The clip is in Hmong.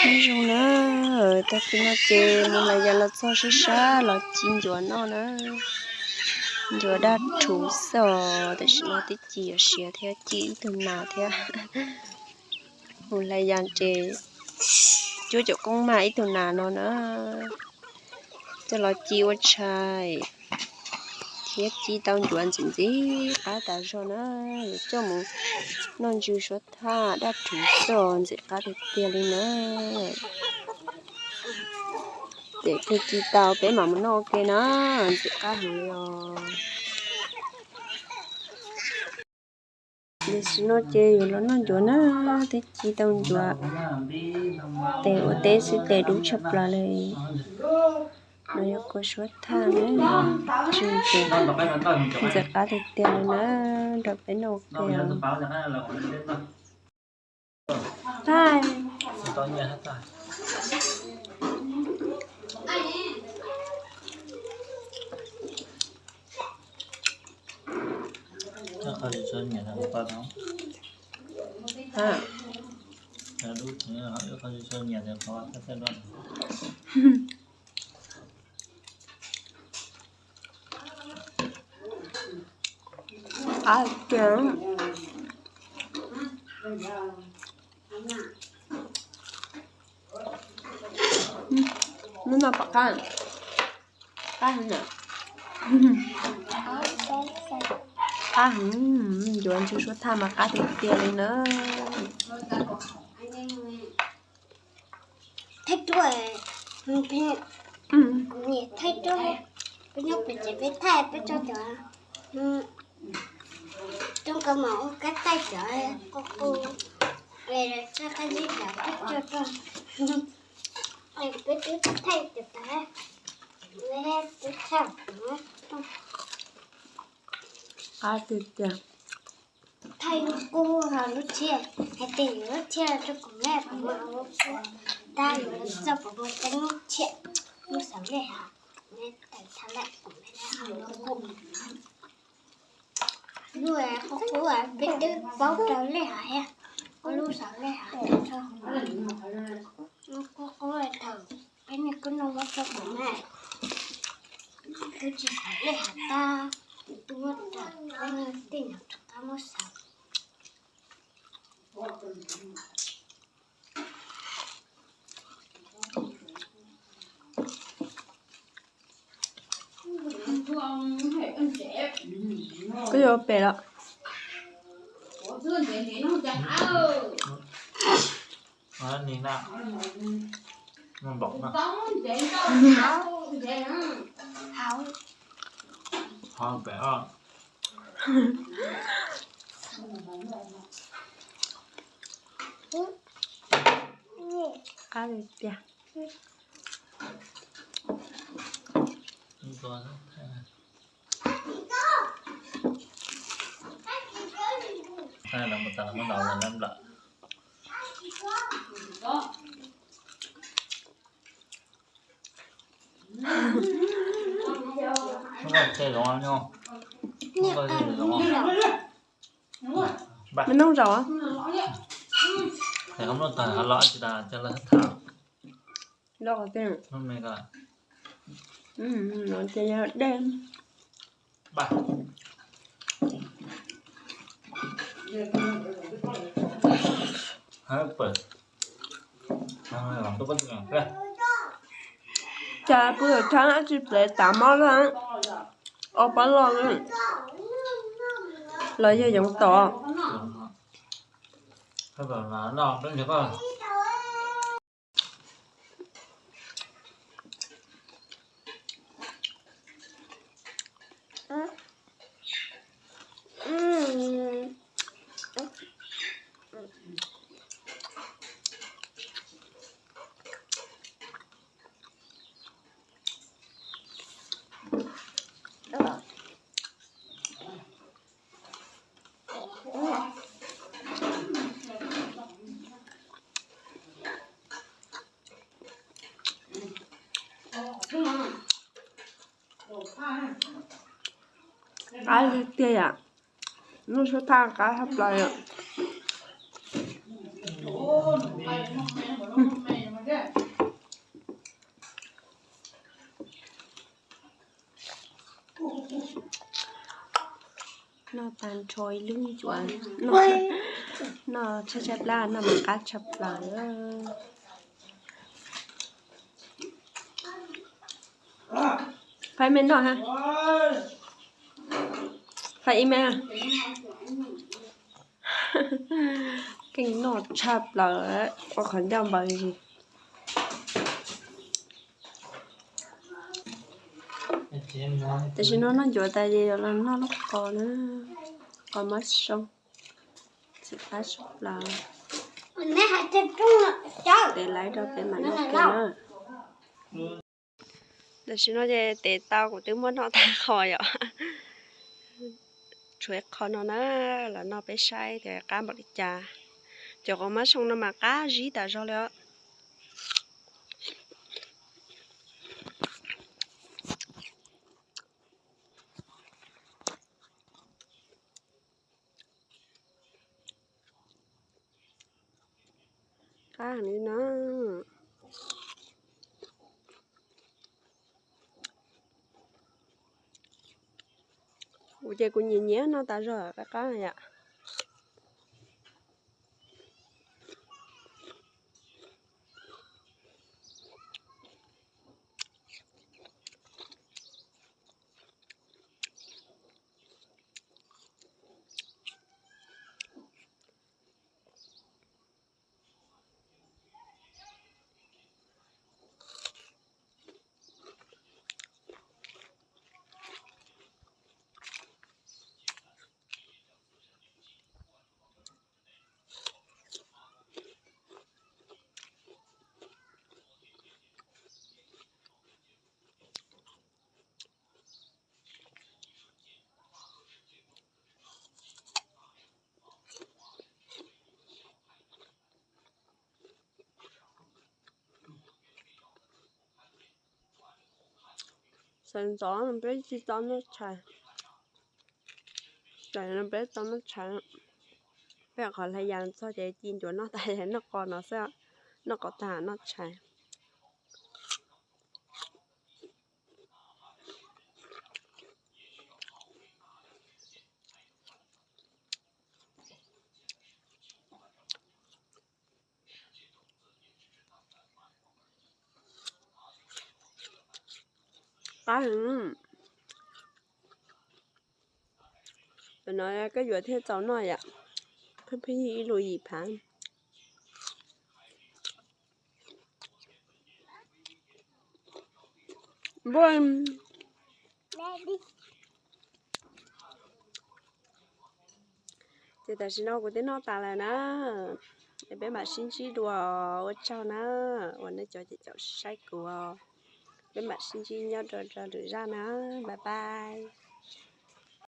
Nyob zoo na, tag kis no ces mus hlais yas los txog sab sab los ci ncuav noj na. Ncuav daj rhuv xwb os, tam sim no twb ci yuav siav thiab ci ib tug nas thiab. Mus hlais yas ces cuab cov koob mag ib tug nas no na, coj los ci ua tshais thiab ci tau ncuav ntxim ntxim qab tas zog na. Yuav coj mus noj ntsw suab thaj daj rhuv xwb os, ntxim qab tiag tiag li na. Ces kawg ci tau peb mam mus noj ua ke na, ntxim qab heev li os. Tam sim no ces yuav los noj ncuav na, twb ci tau ncuav tes ua teb xwb tes dub tshaj plaws li. No yog kua suab thaj na, ntxim qab tiag tiag li na, nrog peb noj ua ke os. Thaij. Qab tiag. Hnub no pom qab, qab heev na. Qab heev, ncuav ntsw suab thaj mas qab tiag tiag li na. Thaij duab, kuv niam thaij duab, peb nyob pem tsev peb thaij peb tso cov, rau nkauj mam ua kab thaij cov qub qub, txoj qab zib cov peb tso rau, peb twb thaij cov tas, peb twb thaij. Qab tiag tiag. Thaij lub qub ho lub tshiab, hais tias yuav lub tshiab rau kuv me kuv mam ua qub, tab yuav txog kuv mus teb lub tshiab, lub xav lej hab, kuv me tawm thaij lawm kuv me ho lub qub. Lub qub qub peb twb paub rau lej hab thiab, ua lub xav lej hab rau, lub qub qub thaum peb niag kuj noj muab rau kuv me, twb tsis xav lej hab tab, twb muab rau peb niag tej no rov qab muab xav. Koj yuav pem los? Qab li tiag. Me noog zaum. Los qhov twg? No ces yog dej. Cas pw thaum thaab tsis plev tav mob lawm, ob pab loj los yog yoov tom. Qab tiag tiag yom. Noj suab thaj qab tshaj plaws yom. Noj tag nrho ib lub ncuav, noj tshaj tshaj plaws, noj mas qab tshaj plaws. Phaib me noj ha. Phaib ib me. Keej noj tshaj plaws, ua qhov ncauj npaws li. Tam sim no noj ncuav tas ces yuav los noj lub qos na, qos mab soo, txiv qab sab plaws. Tes laiv rau peb mam noj kiag na. Tam sim no ces tes tau kuv twb muab noj tag qho yom. Tshuav ib qho no na, los noj peb saib tias qab npaum li cas. Cov qos mab soo no mas qab zib tas zog li os. Qab heev li no. Kuv ces kuv nyiam nyiam noj tas zog qab qab yom. Sawv ntxov peb tsis tau noj tshais, tam no peb tau noj tshais. Peb qhov hlais yas txog ces ci ncuav noj tas, noj qos no xwb, noj qos tag noj tshais. Qab heev. Tam no koj yuav thiaj txaus noj yom. Pheej pheej yig ib lus yim phav. Npua. Ces tam sim no kuv twb noj tas lawm na. Es peb mam sib ntsib dua, ua tsaug na uas nej cov caum saib kuv. Peb mam sib ntsib nyob rau rau lwm zaj na. Bye bye.